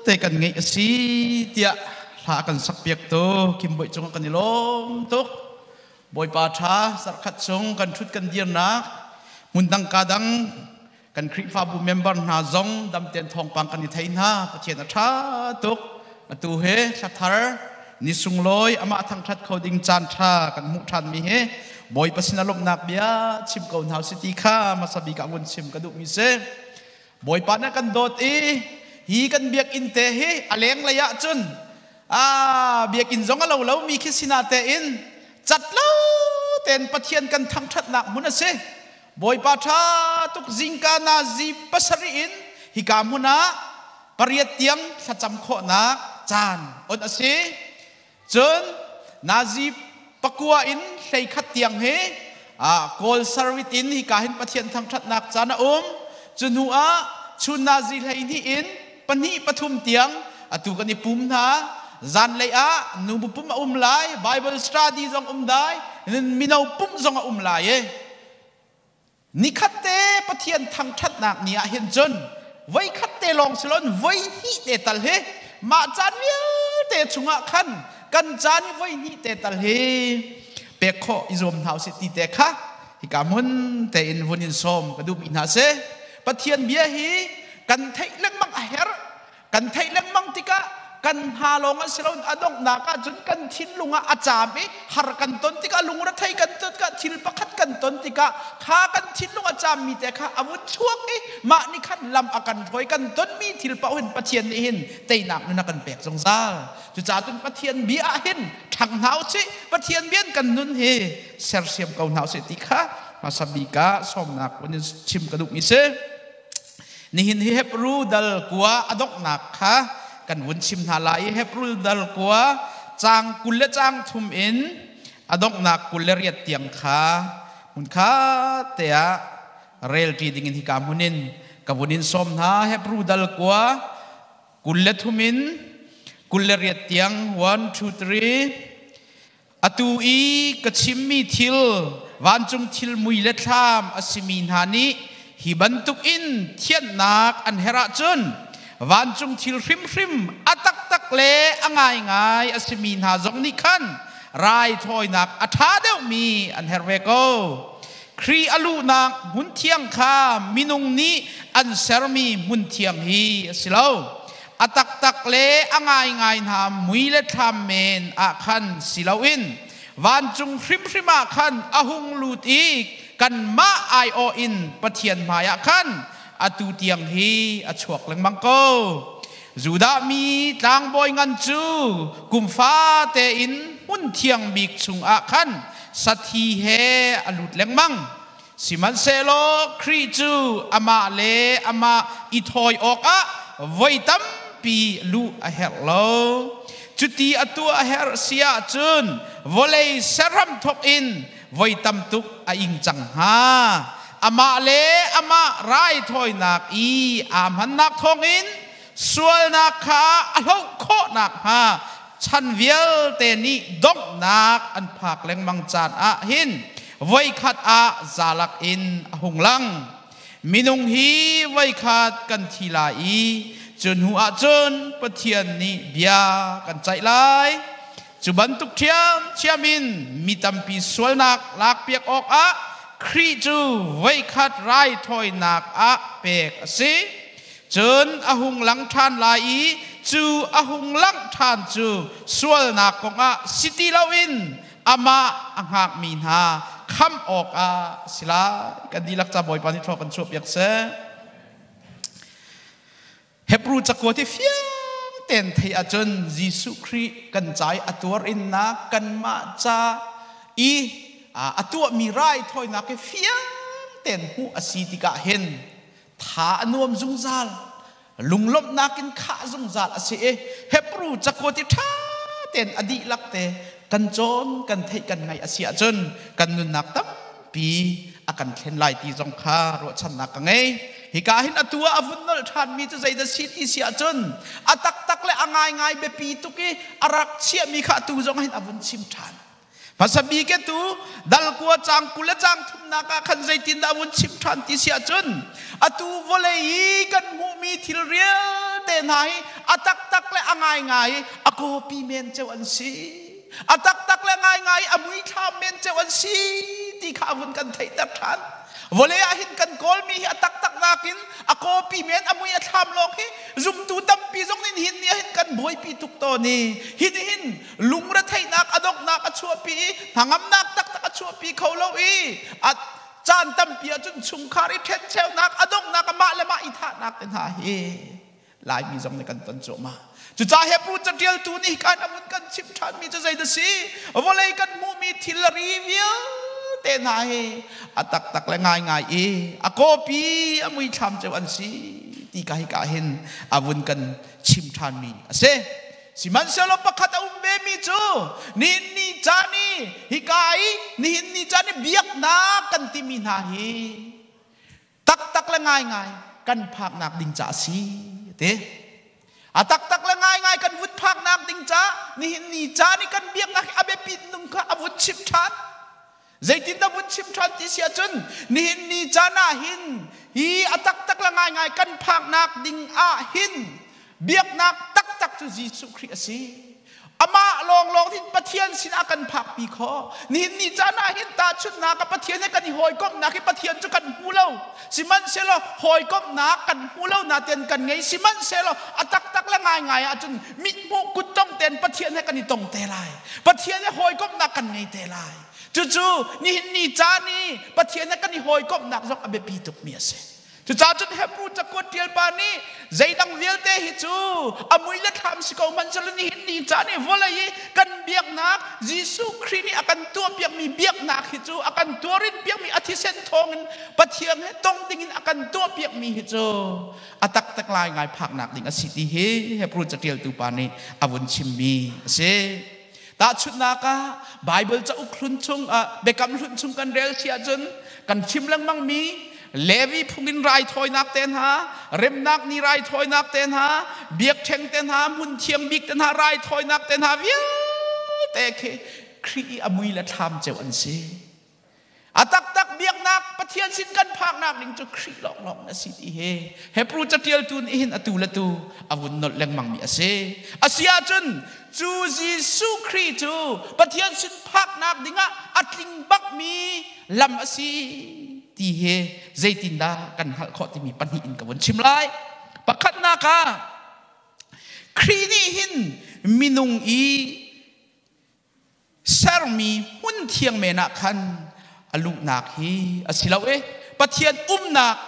Te kan ngeih a si tiah hla kan sakpiak tu Kim Bawi cung kan i lawm tuk. Bawipa ṭha zarhkhat chung kan ṭhut kan dirnak hmun dang ka dang kan Khrihfabu member hna zong damten thawngpang kan i thei hna. Pathian a ṭha tuk. Atu he thla thar ni sunglawi amah thangṭhat kho ding caan ṭha kan hmuh ṭhanmi hi Bawipa sin a lawmhnak bia chim ko hna usih ti kha hmasa bik ah vun chim ka duhmi si. Bawipa nih a kan dawt i hi kan biakinn te hi a lenglei ah cun biakinn zong a lo lomi khi sinah tein cat lo tein Pathian kan thangṭhatnak hmun a si. Bawipa ṭha tuk zingka nazi 7 in hika hmun ah 8 tiang thlacam khawhnak caan on a si. Cun nazi 9 in 11 tiang hi Kawl sarvit in hika hin Pathian thangṭhatnak caan a um. Cu hnu ah chun nazi 12 in 2 3 tiang atu kan i pum hna. Zanlei ah nubu pum a um lai, Bible study zong um dai, mino pum zong a um lai i Nikhat te Pathian thangṭhatnak ni ah hin cun voikhat te lawng si loin voi hnih te tal hi mah caan vialte chungah khan kan caan hi voi hnih te tal hi pek khawh i zuam hna usih ti te kha hika hmun tein vun in sawm ka duhmi hna si. Pathian bia hi kan theih lengmang a herh. Kan theih lengmang tikah kan hna lawng ah si loin a donghnak ah cun kan thinlung ah a caam i har kan ton tikah, lungrethei kan ton tikah, thil pakhat kan ton tikah kha kan thinlung a caammi te kha a vun chuak i mah nih khan lam a kan hruai. Kan tonmi thil paoh hin Pathian nih hin teinak nun a kan pek zungzal. Cucaah cun Pathian bia ah hin ṭhang hna usih, Pathian bia in kan nun hi sersiam ko hna usih ti kha hmasa bik ah sawmnak vun in chim ka duhmi si. Nihin hi Hebru dal 9 a donghnak kha kan vun chim hna lai i Hebru dal 9 caang 20 le caang 3 in a donghnak 28 tiang kha hmunkhat te ah relṭi dingin hika hmun in ka vun in sawm hna. Hebru dal 9 23 in 28 tiang. 1 2 3. Atu i ka chimmi thil, vancung thil mui le thlam a simi hna nih hi bantukin thianhnak an herh ahcun, vancung thil hrimhrim a taktak le a ngaingai a simi hna zong nih khan raithawinak a ṭha deuhmi an herh ve ko. Khrih a luhnak hmunthiang kha minung nih an sermi hmunthiang hi a si lo. A taktak le a ngaingai hna mui le thlam men ah khan si loin vancung hrimhrim ah khan a hung lut i kanmah aiawh in Pathian hmaiah khan atu tiang hi a chuak lengmang ko. Judah mi tlangbawi ngan cu kum fate in hmun thiang bik chungah khan sathi he a lut lengmang. Sihmanhsehlaw Khrih cu amah le amah i thawi awkah voi tampi luh a herh lo. Cuti a tuah a herh si ahcun vawlei ser hramthawk in voi tam tuk a ing cang hnga. Amah le amah raithawinak i aa hmannak thawngin sualnak kha a hloh khawh nakhnga chan vialte nih donghnak an phak lengmang caan ah hin voikhat ah zalak in a hung lang. Minung hi voikhat kan thi lai i cu hnu ah cun Pathian nih bia kan ceih lai. Cu bantuk ṭhiamṭhiam in mi tampi sualnak lakpiak awkah Khrih cu voikhat raithawinak ah pek a si. Cun a hung lang ṭhan lai i cu a hung langh ṭhan cu sualnak kongah si ti loin amah a hngakmi hna khamh awkah a si lai. Kan dihlak ca Bawipa nih thlua kan chuahpiak seh. Hebru cakuat hi fiang tein theih ahcun Jesuh Khrih kan ca i a tuar innak, kanmah ca i a tuahmi raithawinak hi fiang tein hmuh a si tikah hin tha a nuam zungzal, lunglawmhnak in khah zungzal a si i Hebru cakuat i ṭha tein a dihlak te kan cawn, kan theih, kan ngaih a si ahcun kan nunnak tampi a kan thlen lai ti zong kha ruahchannak ka ngei. Hika hin atu ah a vun nolh ṭhanmi cu zeidah si ti si ahcun a taktak le a ngaingai biapi tuk i a rak chiahmi kha atu zong hin a vun chim ṭhan. Hmasa bik tu dal 9 caang 20 le caang 30 ah khan zeitindah vun chim ṭhan ti si ahcun atu vawlei i kan hmuhmi thil vialte hna hi a A taktak le a ngaingai a kawpi men ceu an si. A taktak le ngaingai a muithlam men ceu an si ti kha a vun kan theihter ṭhan. Vawlei ah hin kan kawlmi hi a taktak nakin a kawpi men a mui a thlam lawng hi zumtu tampi zong nih hin ni ah hin kan buaipi tuk tawn i hi ni hin lungretheihnak a donghnak a chuahpi i hnangamnak taktak a chuahpi kho lo i a caan tampi ahcun chungkhar i ṭhencheunak a donghnak a mah le mah i thahnak te hna hi Laimi zong nih kan ton cuahmah. Cucaah Hebrew caṭialtu nih kan a vun kan chimh ṭhanmi cu zei dah si? Vawlei kan hmuhmi thil ri vialte hna hi a taktak le ngaingai i a kawpi a muithlam ceu an si ti ka hika hin a vun kan chim ṭhanmi a si. Sihmanhsehlaw pakhat a um vemi cu nihin ni caan i hika i nihin ni caan i biaknak kan timi hna hi taktak le ngaingai kan phaknak ding ca a si ti. A taktak le ngaingai kan vut phaknak ding ca nihin ni caan i kan biaknak hi a biapit nung kha a vun chim ṭhan. Zeitindah vun chim ṭhan ti si ahcun nihin ni caan ah hin hi a taktak le ngaingai kan phaknak ding ah hin biaknak taktak cu Jesuh Khrih a si. Amah lawnglawng hin Pathian sinah kan phakpi khawh. Nihin ni caan ah hin tahchunhnak ah Pathian he kan i hawikomhnak hi Pathian cu kan hmu lo. Sihmanhsehlaw hawikomhnak kan hmu lo nain kan ngei. Sihmanhsehlaw a taktak le ngaingai ahcun mithmuh kuttong tein Pathian he kan i tong te lai. Pathian he hawikomhnak kan ngei te lai. Cucu nihin ni caan i Pathian he kan i hawikomhnak zong a biapi tukmi a si. Cucaah cun Hebrew cakuat ṭial pa nih zeidang vialte hi cu a mui le thlam si ko hmanhsehlaw nihin ni caan i vawlei i kan biaknak Jesuh Khrih nih a kan tuahpiakmi biaknak hi cu a kan tuarin piakmi a thisen thawngin Pathian he tong dingin a kan tuahpiakmi hi cu a taktak lai ngai phaknak ding a si ti hi Hebrew caṭialtu pa nih a vun chimmi a si. Tahchunhnak ah Baibal cauk hlun chung biakam hlun chung kan rel si ahcun kan chim lengmangmi Levi phung in raithawinak te hna, remnak ni raithawinak te hna, biakṭheng te hna, hmun thiang bik te hna raithawinak te hna vialte khi Khrih i a mui le thlam ceu an si. A taktak biaknak Pathian sin kan phaknak ding cu Khrih lawnglawng na si ti hi Hebrew caṭialtu nih hin atu le tu a vun nolh lengmangmi a si. A si ahcun cu Jesuh Khrih cu Pathian sin phaknak dingah a tling bakmi lam a si ti hi zeitindah kan hngalh khawh timi pahnih in ka vun chim lai. Pakhatnak ah Khrih nih hin minung i Sermi hmun thiang men ah khan a luhnak hi a si lo i Pathian umnak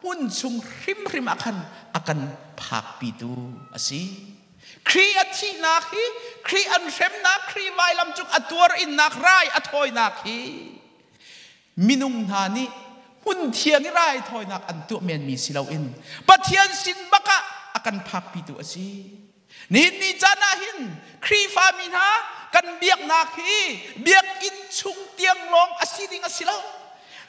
hmun chung hrimhrim ah khan a kan phakpitu a si. Khrih a thihnak hi, Khrih an hremnak, Khrih vailam cung a tuar innak, rai a thawinak hi minung hna nih hmun thiang i raithawinak an tuah menmi si loin Pathian sin bak ah a kan phakpitu a si. Nihin ni caan ah hin Khrihfami hna kan biaknak hi biakinn chung tiang lawng a si ding a si lo.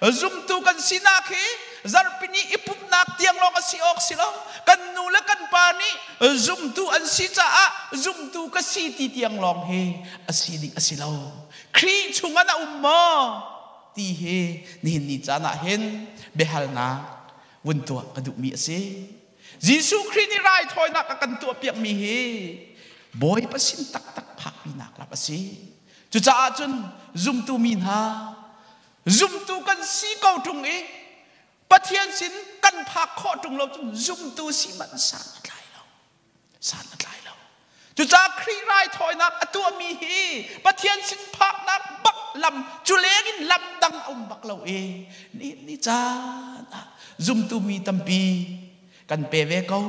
Zumtu kan sinak hi zarhpini i pumhnak tiang lawng a si awk si lo. Kan nu le kan pa nih zumtu an si caah zumtu ka si ti tiang lawng hi a si ding a si lo. Khrih chungah na um maw ti hi nihin ni caan ah hin biahalnak vun tuah ka duhmi a si. Jesuh Khrih nih raithawinak a kan tuahpiakmi hi Bawipa sin taktak phakpinak lam a si. Cucaah cun zumtu mi hna zumtu kan si ko ṭung i Pathian sin kan phak khawh ṭung lo cun zumtu si man san a tlai lo. San a tlai lo. Cucaah Khrih raithawinak a tuahmi hi Pathian sin phaknak bak lam cu leng in lam dang a um bak lo i ni ni caan ah zumtu mi tampi kan pe ve ko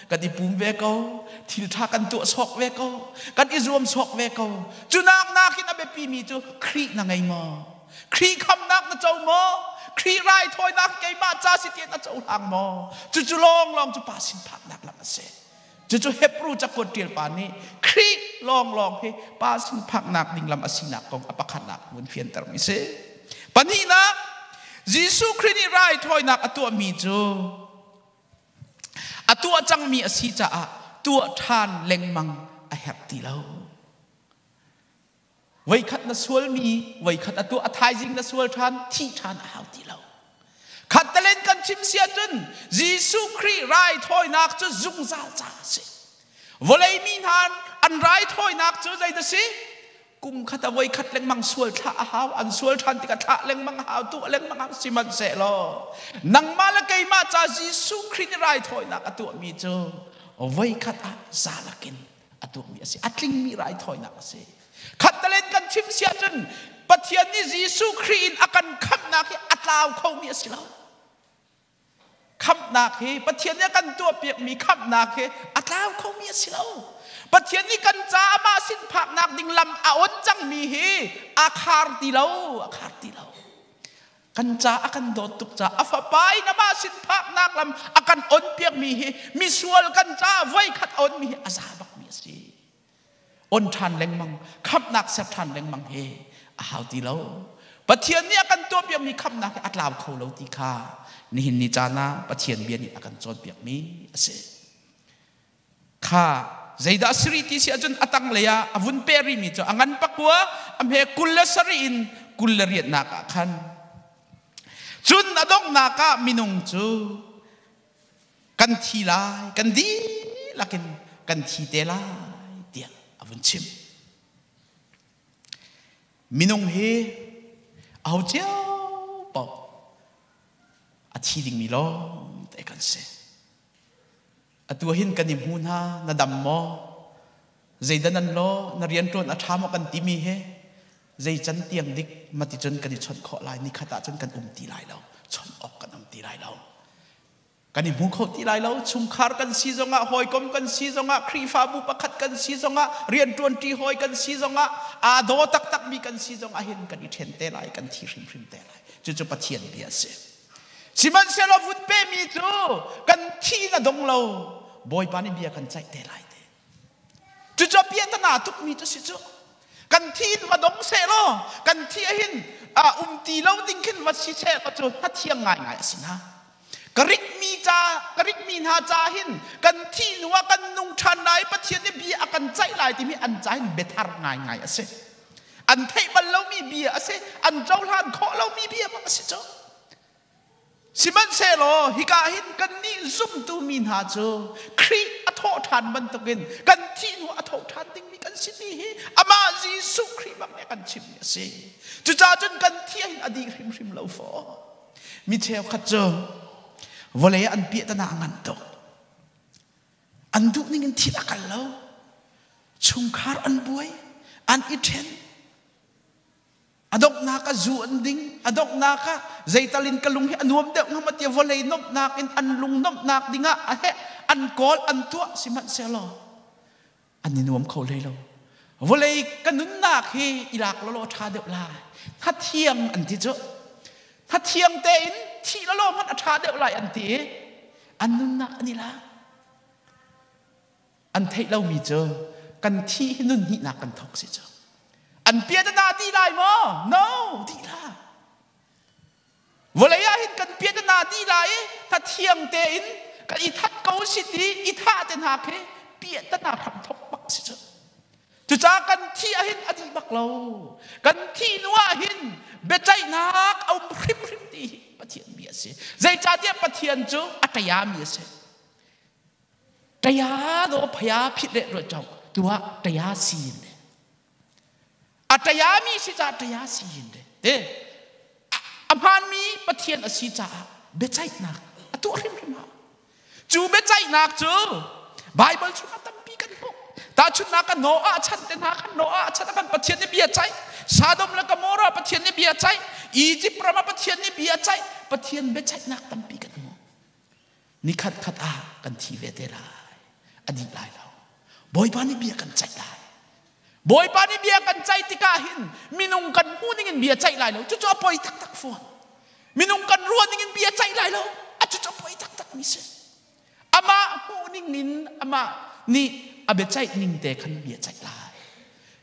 kan i pum ve ko thil ṭha kan tuah sawk ve ko kan i zuam sawk ve ko cu nak nakin a biapi mi cu Khrih na ngei maw Khrih khamnak na co maw Khrih raithawinak keimah ca si tiah na cohlang maw cucu lawnglawng cu pa sin phaknak lam a si Cucu Hebrew cakuat ṭial pa nih Khrih lawnglawng hi pa sin phaknak ding lam a sinak kong a pakhatnak vun fiantermi si. Pahnihnak, Jesuh Khrih nih raithawinak a tuahmi cu a tuah cangmi a si caah tuah ṭhan lengmang a herh ti lo. Voikhat na sualmi voikhat a tuah a thaizing na sual ṭhan thih ṭhan a hau ti lo. Khattalen kan chim si ahcun Jesuh Khrih raithawinak cu zungzal ca a si. Vawlei mi hna an raithawinak cu zeidah si? Kum khat a voi khat lengmang sual thlah a hau, an sual ṭhan tikah thlah lengmang a hau, tuah lengmang a hau, sihmanhsehlaw nangmah le keimah ca Jesuh Khrih nih raithawinak a tuahmi cu voi khat ah zalakin a tuahmi a si. A tlingmi raithawinak a si. Khattalen kan chim si ahcun Pathian nih Jesuh Khrih in a kan khamhnak hi a tlau khomi a si lo. Khamhnak hi Pathian nih a kan tuahpiakmi khamhnak hi a tlau khomi a si lo. Pathian nih kan ca amah sin phaknak ding lam a on cangmi hi a khar ti lo, a khar ti lo. Kan ca a kan dawt tuk ca a fapa in amah sin phaknak lam a kan on piakmi hi misual kan ca voikhat a onmi hi a za bakmi a si. On ṭhan lengmang, khamhnak ser ṭhan lengmang hi a hau ti lo. Pathian nih a kan tuahpiakmi khamhnak hi a tlau kho lo ti kha nihin ni caan ah Pathian bia nih a kan cawnpiakmi a si. Kha zeidah a si rih ti si ahcun a tanglei ah a vun peh rihmi cu a ngan pakua a hme 27 in 28nak ah khan cun a donghnak ah minung cu kan thi lai kan dihlak in kan thi te lai tiah a vun chim. Minung hi aho cio paoh a thi dingmi lawng te kan si. Atu hin kan i hmu hna, na dam maw? Zeidah nan law, na rianṭuan a ṭha maw kan timi hi zei can tiang dik mati cun kan i chawnh khawh lai nikhat ah cun kan um ti lai lo chawnh awk kan um ti lai lo kan i hmu kho ti lai lo chungkhar kan si zongah hawikom kan si zongah Khrihfabu pakhat kan si zongah rianṭuanṭi hawi kan si zongah aa daw taktakmi kan si zongah hin kan i ṭhen te lai kan thi hrimhrim te lai cucu Pathian bia a si Sihmanhsehlaw vun pemi cu kan thi na dong lo Bawipa nih bia kan ceih te lai te. Cucu piahtana tukmi cu si cu. Kan thi in va dong seh law kan thi hin a um ti lo ding khin va si seh law cu hnathiang ngaingai a si hnga. Ka rikmi ca ka rikmi hna ca hin kan thi hnu ah kan nung ṭhan lai Pathian nih bia a kan ceih lai timi an ca hin biathar ngaingai a si. An theih bal lomi bia a si. An cohlan khawh lomi bia bak a si cu. Sihmanhsehlaw hika hin kannih zumtu mi hna cu Khrih a thawh ṭhan bantukin kan thih hnu a tho ṭhan dingmi kan si ti hi amah Jesuh Khrih bang nih a kan chimmi a si. Cucaah cun kan thih hin a dih hrimhrim lo faw. Mi cheukhat cu vawlei ah an piahtana a ngan tuk. An duh ning in thil a kal lo. Chungkhar an buai, an i ṭhen. A donghnak ah zu an ding, a donghnak ah zeital in ka lung hi a nuam deuh hnga maw tiah vawlei nuamhnak in an lung nuamhnak dingah a heh an kawl an tuah sihmanhsehlaw an i nuam kho hlei lo. Vawlei ka nunnak hi i lak lawlaw ṭha deuh lai. Hnathiang an ti cu. Hnathiang tein thih lawlaw hmanh a ṭha deuh lai an ti i an nunnak an i lak. An theih lomi cu kan thih hi nun hnihnak kan thawk si cu. An piahtana dih lai maw? No, dih la. Vawlei ah hin kan piahtana dih lai i hnathiang tein kan i that ko si ti i thah te hna khi piahtana hram thawk bak si cu. Cucaah kan thih ah hin a dih bak lo. Kan thih hnu ah hin biaceihnak a um hrimhrim ti hi Pathian bia a si. Zeicahtiah Pathian cu a ṭaiami a si. Ṭaya do phaya phit le ruat chong tua ṭaya sin de. A ṭayami si caah ṭaya sin de. Te a hmaanmi Pathian a si caah biaceihnak a tuah hrimhrim hau. Cu biaceihnak cu Bible chungah tampi kan hmuh. Tahchunhnak ah Noah chan te hna khan Noah chan ah khan Pathian nih bia ceih. Sodom le Gomorrah Pathian nih bia ceih. Egypt ram ah Pathian nih bia ceih. Pathian biaceihnak tampi kan hmuh. Nikhat khat ah kan thi ve te lai. A dih lai lo. Bawipa nih bia kan ceih lai. Bawipa nih bia kan ceih tikah hin minung kan hmuh ning in bia ceih lai lo. Cucu a poi taktak fawn. Minung kan ruah ning in bia ceih lai lo. A cucu a poi taktak mi si. Amah hmuh ning in amah nih a biaceih ning te khan bia ceih lai.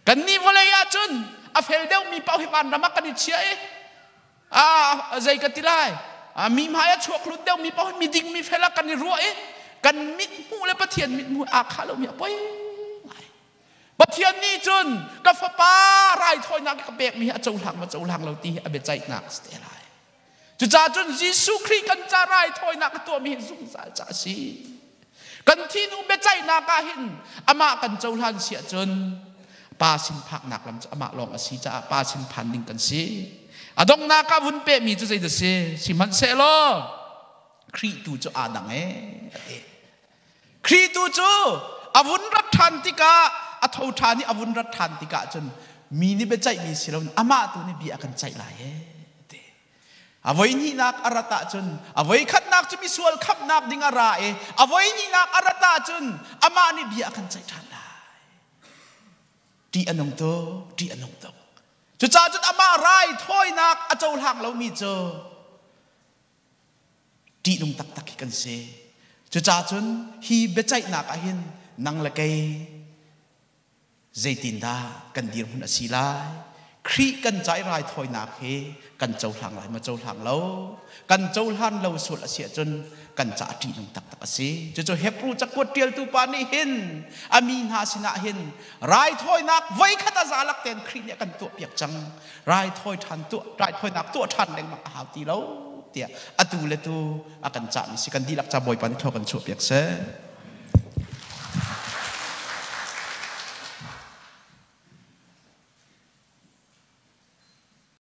Kan nih vawlei ah cun a fel deuhmi paoh hi vanram ah kan i chia i a zei ka ti lai mi hmai a chuak lut deuh mi paoh mi ding mi fel ah kan i ruah i kan mit hmuh le Pathian mit hmuh aa khah lomi a poi ngai Pathian nih cun ka fapa raithawinak ka pekmi hi a cohlang ma cohlang lo ti hi a biaceihnak a si te lai cucaah cun Jesuh Khrih kan ca raithawinak a tuahmi hi zungzal ca a si. Kan thi hnu biaceihnak ah hin amah kan cohlan si ahcun pa sin phaknak lam cu amah lawng a si caah pa sin phan ding kan si. A donghnak ah vun pehmi cu zeidah si? Sihmanhsehlaw Khrih tu cu aa dang ee a ti. Khrih tu cu a vun rat ṭhan tikah, a tho ṭhan i a vun rat ṭhan tikah cun mi nih biaceihmi si loin amah tu nih bia a kan ceih lai ee ti. A voi hnihnak a rat ahcun, a voi khatnak cu misual khamhnak ding a ra i a voi hnihnak a rat ahcun amah nih bia a kan ceih ṭhan lai. Ṭih a nung tuk, ṭih a nung tuk. Cucaah cun amah raithawinak a cohlang lomi cu ṭihnung taktak hi kan si. Cucaah cun hi biaceihnak ah hin nang le kei zeitindah kan dirhmun a si lai? Khrih kan ca i raithawinak hi kan cohlang lai maw cohlang lo? Kan cohlan lo sual a si ahcun kan ca ṭihnung taktak a si. Cucu Hebru cakuat ṭialtu pa nih hin a mi hna sinah hin raithawinak voikhat a zalak tein Khrih nih a kan tuahpiak cang. Raithawi ṭhan tuah raithawinak tuah ṭhan lengmang a hau ti lo tiah atu le tu a kan cahmi si. Kan dihlak ca Bawipa nih thlua kan chuahpiak seh.